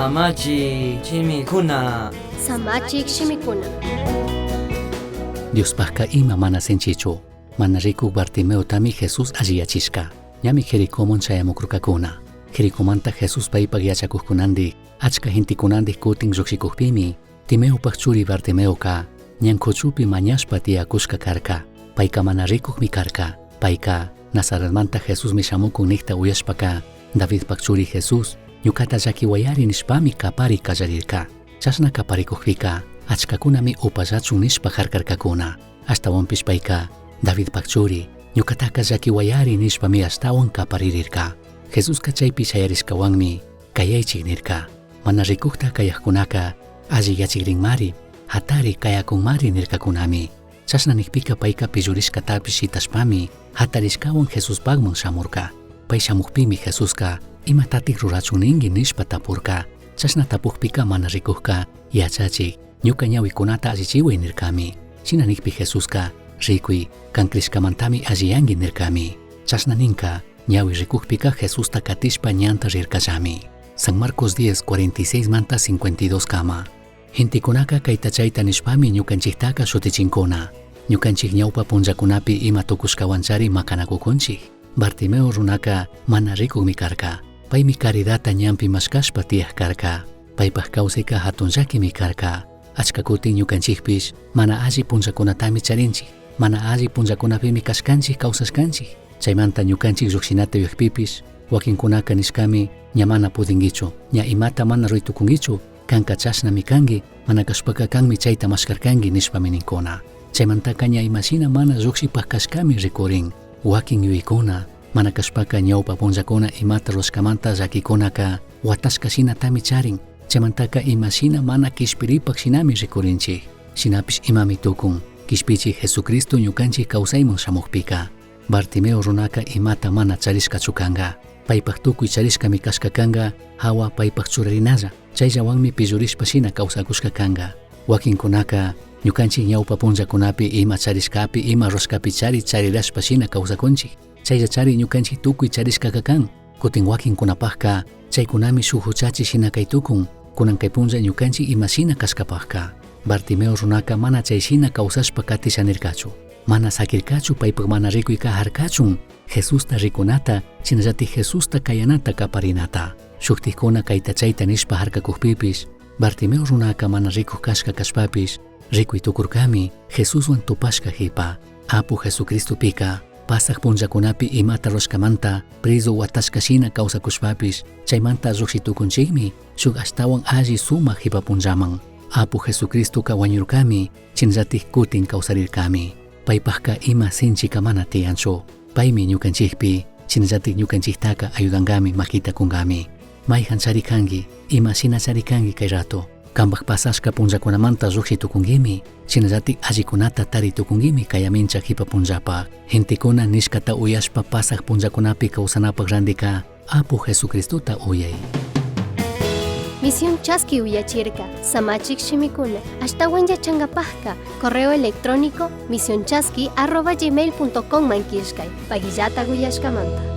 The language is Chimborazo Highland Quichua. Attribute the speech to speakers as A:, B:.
A: Samachik shimikuna.
B: Samachik shimikuna.
C: Diospajca ima mana sinchichu. Mana ricuj Bartimeotami Jesús alliyachishca. Ñami Jericoman chayamucurcacuna. Jericomanta Jesús paipaj yachacujcunandij, achca gentecunandij cutin llujshicujpimi, Timeopaj churi Bartimeoca ñan cuchupi mañashpa tiyacushca carca. Paica mana ricujmi carca. Paica Nazaretmanta Jesusmi shamucun nijta uyashpaca, Davidpaj churi Jesús, ñucata llaquihuayari nishpami capari callarirca. Chashna caparicujpica, achcacunami upallachun nishpa jarcarcacuna. Ashtahuanpish paica, Davidpaj churi, ñucataca llaquihuayari nishpami ashtahuan caparirirca. Jesusca chaipi shayarishcahuanmi cayaichij nirca. Mana ricujta cayajcunaca alli yachigrinmari, jatari cayacunmari nircacunami. Chashna nijpica paica pillurishcatapish shitashpami jatarishcahuan Jesuspajman shamurca. Pai shamujpimi Jesusca imatataj rurachun ningui nishpa tapurca. Chashna tapujpica mana ricujca yachachij, ñuca ñahuicunata allichihuai nircami. Shina nijpi Jesusca ricui, can crishcamantami alliyangui nircami. Chashna ninca ñahui ricujpica Jesusta catishpa ñanta rircallami. San Marcos 10, 46 manta 52 cama. Gentecunaca caita chaita nishpami ñucanchijtaca shutichincuna. Ñucanchij ñaupa punllacunapi ima tucushcahuanchari macanacucunchij. Bartimeo runaca mana ricujmi carca. Paimi caridadta ñanpi mashcashpa tiyaj carca. Paipaj causaica jatun llaquimi carca. Achca cutin ñucanchijpish mana alli punllacunatami charinchij. Mana alli punllacunapimi cashcanchij causashcanchij. Chaimanta ñucanchij llujshinata yuyajpipish huaquincunaca nishcami ña mana pudinguichu, ña imata mana rurai tucunguichu, canca chashnami cangui, mana cashpaca canmi chaita mashcarcangui nishpami nincuna. Chaimantaca ña imashina mana llujshipaj cashcami ricurin. Huaquin yuyaicuna, mana cashpaca ñaupa punllacuna imata rurashcamanta llaquicunaca huatashca shinatami charin. Chaimantaca imashina mana quishpiripaj shinami ricurinchij. Shinapish imami tucun, quishpichij Jesucristo ñucanchij causaiman shamujpica. Bartimeo runaca imata mana charishcachu canga. Paipaj tucui charishcami cashca canga, jahua paipaj churarinalla. Chaillahuanmi pillurishpa shina causacushca canga. Huaquincunaca ñucanchij ñaupa punllacunapi ima charishcapi, ima rurashcapi chari charirashpa shina causacunchij. Chaylla chari ñucanchij tucui charishcaca can. Cutin huaquincunapajca chaicunami shuj juchachi shina cai tucun, cunan cai punlla ñucanchij ima shina cashcapajca. Bartimeo runaca mana chai shina causashpa catisha nircachu. Mana saquircachu paipaj mana ricuica jarcachun Jesusta ricunata, shinallataj Jesusta cayanata caparinata. Shujtajcuna caita chaita nishpa jarcacujpipish, Bartimeo runaca mana ricuj cashca cashpapish, ricui tucurcami Jesushuan tupashca jipa. Apu Jesucristopica, pasaj punllacunapi imata rurashcamanta prezu huatashca shina causacushpapish, chaimanta llujshi tucunchijmi shuj ashtahuan alli sumaj jipa punllaman. Apu Jesucristoca huañurcami, shinallataj cutin causarircami. Paipajca ima sinchica mana tiyanchu. Paimi ñucanchijpi, shinallataj ñucanchijtaca ayudangami maquita cungami. Maijan charicangui, ima shina charicangui cai rato. Cambaj pasashca punllacunamanta llujshi tucunguimi, shinallataj allicunata tari tucunguimi cayamincha jipa punllapaj. Gentecuna nishcata uyashpa pasaj punllacunapi causanapaj randica Apu Jesucristota uyai.
B: Misión Chaski uyachirca, Samachik shimikuna, ashtahuan yachangapajka, correo electrónico misionchaski@gmail.com man killkay, paguillata uyashkamanta.